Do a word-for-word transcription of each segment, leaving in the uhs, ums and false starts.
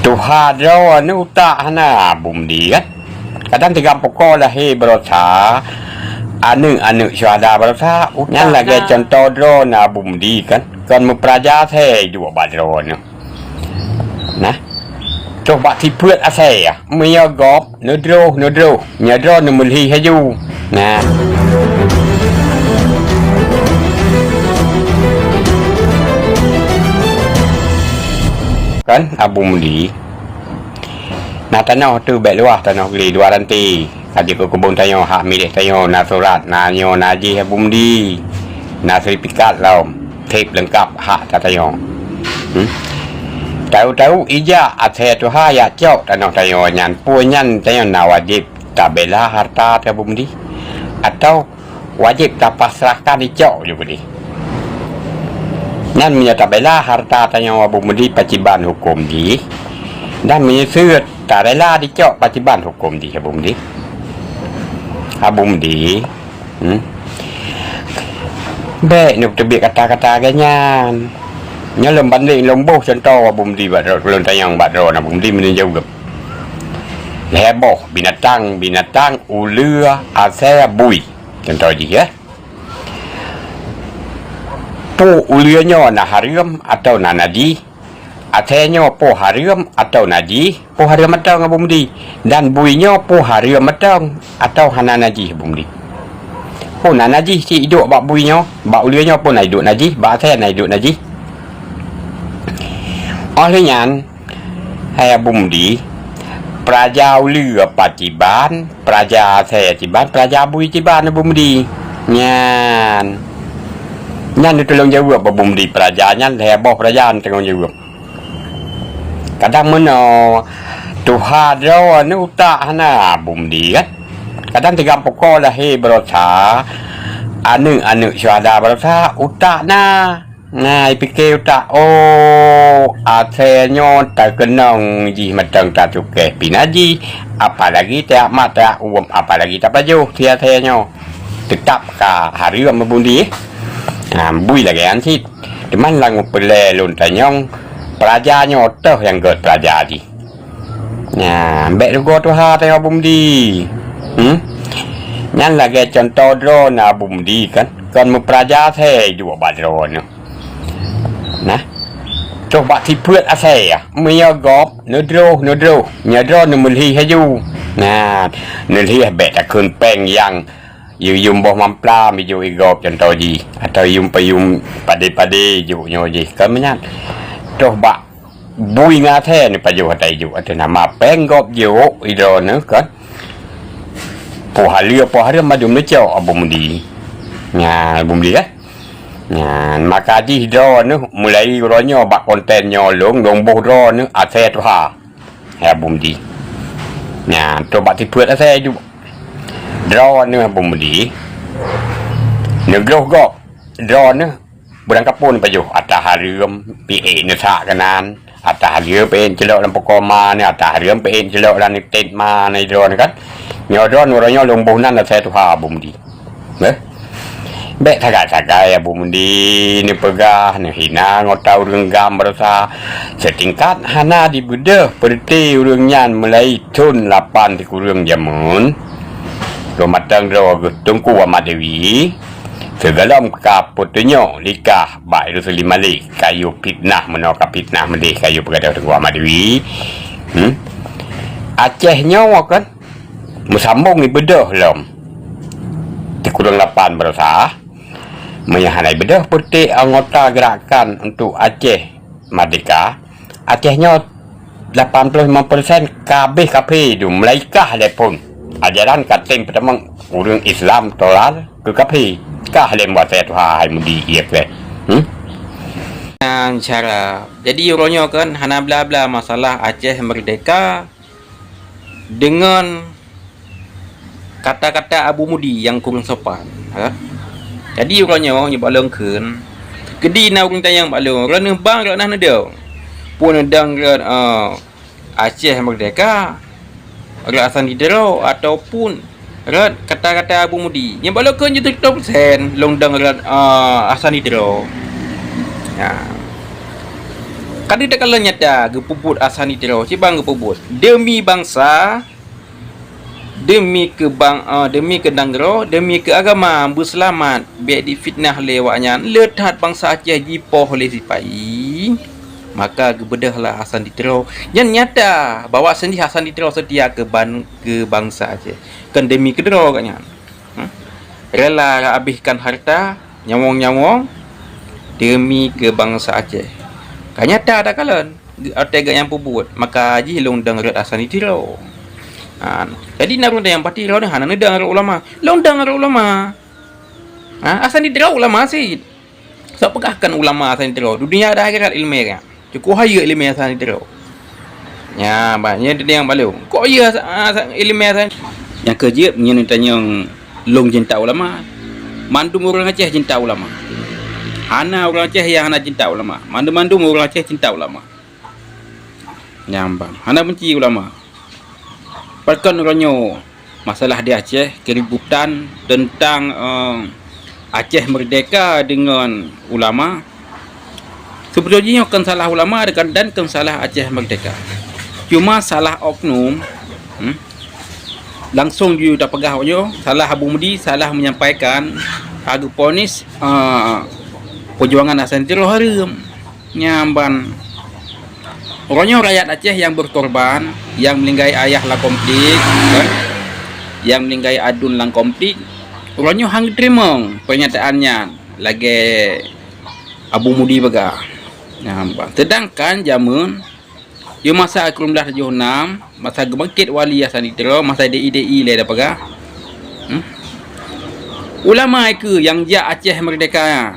Tuha droeneuh utak hana, Abu Mudi kan. Kadang tigam pukoe lahé baroesa, aneuëk-aneuëk syuhada baroesa, utak nyan lagée na. Contoh droeneuh Abu Mudi kan. Kon meupeuraja asée duek bak droeneuh. Nah. Troh bak sifeuet asée, meunyoe gob neudroh, neudroh, nyoe droe neumeulhi haju. Nah. Kan, Abu Mudi. Na tanoh tu bék luwah tanoh gli dua ranté. Ka jeuet keu keubon tanyoe, hak milék tanyoe, na surat, na nyoe, na jih Abu Mudi. Na sertifikat lom, sép leungkap hak tanyoe. Hmm? Tahu-tahu ija asée tuha yak cok tanoh tanyoe nyan, peue nyan tanyoe na wajéb tabela hareuta teuh Abu Mudi? Atau wajéb tapasrahkan icok ju keudeh? Nyan meunyoe tabela hareuta tanyoe Abu Mudi paciban huköm jih, dan meunyoe seuet tarela dicok paciban huköm jih Abu Mudi? Abu Mudi, hmm? Bék neuteubiet kata-kata lagée nyan. Nyoe lôn bandeng lôn boh cuntoh Abu Mudi bak droe, lôn tanyong bak droe Abu Mudi meunyoe jaweueb. Lhée boh binatang, binatang uleue asée bui. Cuntoh jih, ya. Peue uleue nyoe na hareuem atawa na najih? Asée nyoe peue hareuem atawa najih? Peue hareuem mantong Abu Mudi? Dan bui nyoe peue hareuem mantong atawa hana najih Abu Mudi? Peue na najih cit iduek bak bui nyoe, bak uleue nyoe peue na iduek najih, bak asée na iduek najih? Óh lheueh nyan, hai Abu Mudi, peuraja uleue paciban, peuraja asée ciban, peuraja bui ciban Abu Mudi. Nyan. Nyan neutulông jaweueb Abu Mudi peuraja nyan, lhée boh peuraja neutulông jaweueb. Kadang meunoe, tuha droeneuh utak hana Abu Mudi kan. Kadang tigam pukoe lahé baroesa, aneuëk-aneuëk syuhada baroesa, utak na. Na, ipike utak, oh, asée nyoe takeunong jih mantong tatukéh pih najih, apalagi tajak mat tajak uem, apalagi tapajoh si asée nyoe. Teutap ka hareuem Abu Mudi. Ha, bui lagée nyan cit. Teuma lam peulée lôn tanyong, peuraja nyoe toh nyang gét peuraja jih. Nyan, bék rugoe tuha teuh Abu Mudi. Hmm? Nyan lagée cuntoh droeneuh Abu Mudi kan, kon meupeuraja asée duek bak droeneuh. Nah. Troh bak sifeuet asée, meunyoe gob neudroh, neudroh, nyoe droe neumeulhi haju. Nah, neulhi bék takheun péng nyang yum boh mamplam ijok igob cuntoh jih, atawa yum payum padé-padé ijok nyoe jih, kon meunan. Troh bak bui ngon asée neupajoh ata ijok, ateueh nama péng gob jok idroeneuh kan. Poh haleue, poh hareuem mandum neucok Abu Mudi. Nyan Abu Mudi kan. Nyan maka jih droeneuh mulai uroe nyoe bak konten nyoe lôn, lôn boh droeneuh asée tuha. Hai Abu Mudi. Nyan troh bak sifeuet asée iduek. Droeneuh Abu Mudi. Neugroh gob. Droeneuh beurangkapeue neupajoh, ata hareuem pih ék neusak keunan, ata hareuem pih ék neuceulok lam pukoe ma nyoe, ata hareuem pih ék neuceulok lam neutet ma nyoe droeneuh kan. Nyoe droeneuh uroe nyoe lôn boh nan asée tuha Abu Mudi. Beh. Bék sagai-sagai Abu Mudi neupeugah neuhina anggota ureuëng GAM baroesa, seutingkat hana dibeudôh peureuté ureuëng nyan mulai thon lapan sikureueng jameun. Lôn mantong droe geuh Teungku Ahmad Dewi, sigohlom ka peutunyok likah bak Rusli Malik, kayue fitnah meunoe ka fitnah meudeh kayue peugadôh Teungku Ahmad Dewi. Hmm? Aceh nyoe kan meusambong ibeudôh lom. Sikureueng lapan baroesa, meunyoe hana ibeudôh peureute anggota Gerakan Untuk Aceh Merdeka, Aceh nyoe lapan ploh limong persen ka habéh kafé dum, mulai kah lé phon. Ajaran ka tem peutamong ureuëng Islam tolal keu kafé. Kah lé muasée tuha hai Mudi ié keu. Hmm? Nyan cara. Jadi uroe nyoe kan hana bla-bla masalah Aceh Merdeka deungon kata-kata Abu Mudi nyang kureueng sopan, ha? Jadi uroe nyoe nyoe bak lôn kheun, keudi na ureuëng tanyong bak lôn, droeneuh bang rot na neudong. Peue neudong rot, eh, Aceh Merdeka, rot Hasan Sidroe, ataupun rot kata-kata Abu Mudi. Nyoe bak lôn kheun jeuet siratoh persen lôn dong rot, eh, Hasan Sidroe. Ya. Ka deuh takalon nyata geupeubuet Hasan di Tiro, kiban geupeubuet. Demi bansa, demi keu bang-, eh, demi keu nanggroe, demi keu agama, beuseulamat, bék difitnah lé awaknyan. Le that bansa Aceh jipoh lé sipa-i, maka geubeudôhlah Hasan di Tiro. Nyan nyata bahwa sendi Hasan di Tiro seutia keu ban-, keu bansa Aceh, kon demi keu droe gobnyan. Hmm? Rela abéhkan harta, nyawöng-nyawöng demi keu bansa Aceh. Ka nyata takalon watée gobnyan peubuet, maka jih lôn dong rot Hasan di Tiro. Ha, jadi na ureuëng nyang pati droeneuh hana neudong rot ulama. Lôn dong rot ulama. Ha, Hasan di Tiro ulama cit. Soe peugah kon ulama Hasan di Tiro? Dunia dan akhirat iéleumé nyan. Cukup hayeue iéleumé Hasan di Tiro. Nya, bah, nyan teudiang balong. Kok ya iéleumé Hasan? Nyang keu jeuet nyan tanyong lôn cinta ulama. Mandum ureuëng Aceh cinta ulama. Hana ureuëng Aceh nyang hana cinta ulama. Mandum-mandum ureuëng Aceh cinta ulama. Nyang bang. Hana benci ulama. Pakon uroe nyoe masalah di Aceh, keributan tentang, eh, Aceh Merdeka dengan ulama. Sebetulnya nyoe kon salah ulama dan kon salah Aceh Merdeka. Cuma salah oknum, hmm, langsung jiyue tapeugah nyoe, salah Abu Mudi, salah menyampaikan, ka geuponis, eh, perjuangan Hasan Tiro hareuem. Nyang ban. Uroe nyoe rakyat Aceh nyang berkorban, nyang meuninggai ayah lam konflik, kan? Nyang meuninggai aduen lam konflik, uroe nyoe han geuteurimong pernyataan nyan lagée Abu Mudi peugah. Nyang ban. Sedangkan jameun, di masa keurim blaih tujoh nam, masa geubangkét Wali Hasan di Tiro, masa D I D I lé tapeugah. Hmm? Ulama ikeu nyang jak Aceh Merdeka nyan.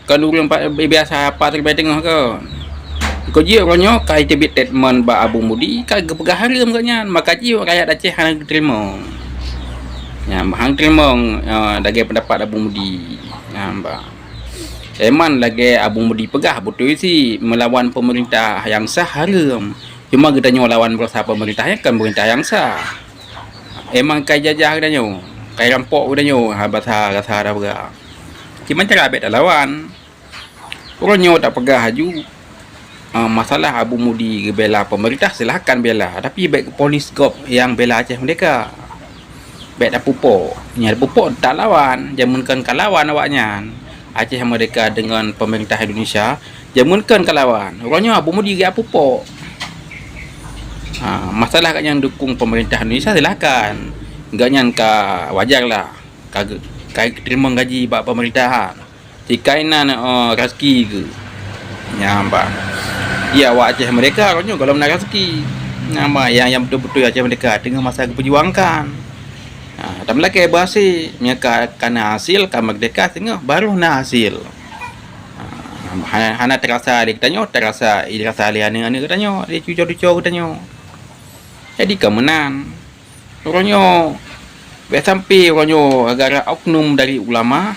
Kon ureuëng pa-, biasa pat ribée teungoh kon. Keu jih uroe nyoe ka jiteubiet statement bak Abu Mudi, ka geupeugah hareuem gobnyan, maka jih rakyat Aceh hana geuteurimong. Nyan, han teurimong, eh, lagée pendapat Abu Mudi. Nyan, bah. Emang lagée Abu Mudi peugah, beutôi cit, meulawan pemerintah nyang sah hareuem. Cuma geutanyoe lawan beurasa pemerintah nyan kon pemerintah nyang sah. Emang ka jajah geutanyoe, ka rampok geutanyoe, ha, basa rasa dah peugah. Kiban cara bék talawan. Uroe nyoe tapeugah laju, ah, masalah Abu Mudi geubela pemerintah, silahkan bela, tapi bék ponis gob nyang bela Aceh Merdeka. Bék tapupok. Nyang tapupok talawan, jameun kon kalawan awaknyan. Aceh Merdeka dengan pemerintah Indonesia, jameun kon kalawan. Uroe nyoe Abu Mudi geupupok. Ha, masalah kat nyang dukung pemerintah Indonesia, silahkan. Gobnyan ka wajar lah. Ka ge-, ka geuteurimong gaji bak pemerintahan. Sikai nan, eh, raseuki geuh. Nyan bah. Ya, awak Aceh Merdeka uroe nyoe gohlom na raseuki. Nyan bah, nyang, nyang beutôi-beutôi Aceh Merdeka teungoh masa geupeujuangkan. Ha, tameulakée beuhasé, meunyoe ka, ka na hasil, ka merdeka teungoh, baru na hasil. Ha, hana, hana teurasa lé geutanyoe, teurasa, teurasa lé aneuk-aneuk geutanyoe, lé cuco-cuco geutanyoe. Jadi ka meunan. Uroe nyoe, bék sampai uroe nyoe gara-gara oknum dari ulama,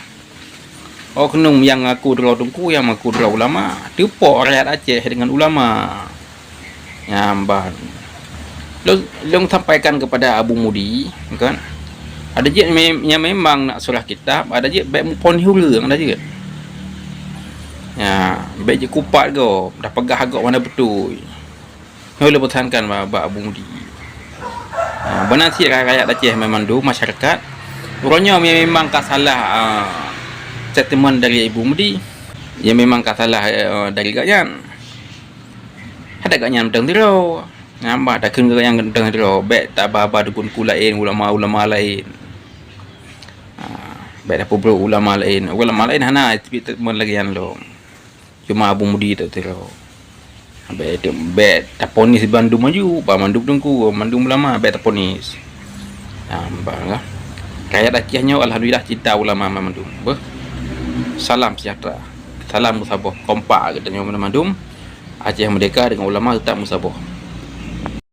oknum nyang ngaku droe teungku, nyang ngaku droe ulama, teupok rakyat Aceh dengan ulama. Nyan ban. Lôn, lôn sampaikan kepada Abu Mudi, kan? Ada jeuet me-, nyang memang nak surah kitab, ada jeuet bék muphom ureuëng, ada jeuet. Ya, bék jikupat gob, dah peugah gob mana beutôi. Nyoe lôn peusankan ba-, bak Abu Mudi. Ha, beunan cit rakyat Aceh memang mandum masyarakat. Uroe nyoe memang ka salah, ah, statement dari Abu Mudi. Ya memang ka salah, eh, dari gobnyan. Ada gobnyan mantong sidroe. Nyan bah takheun gobnyan mantong sidroe. Bék taba-ba dukun ku laén, ulama-ulama laén. Ha, bék tapeubrok ulama laén. Ulama laén hana statement lagée nyan lom. Cuma Abu Mudi tak tiro. Bék, bék taponis bandum aju, ba mandum teungku, mandum ulama bék taponis. Nah, bah, lah. Rakyat Aceh nyoe alhamdulillah cinta ulama mandum. Beuh. Salam sejahtera. Salam meusaboh. Kompak geutanyoe mandum. Aceh Merdeka dengan ulama tetap meusaboh.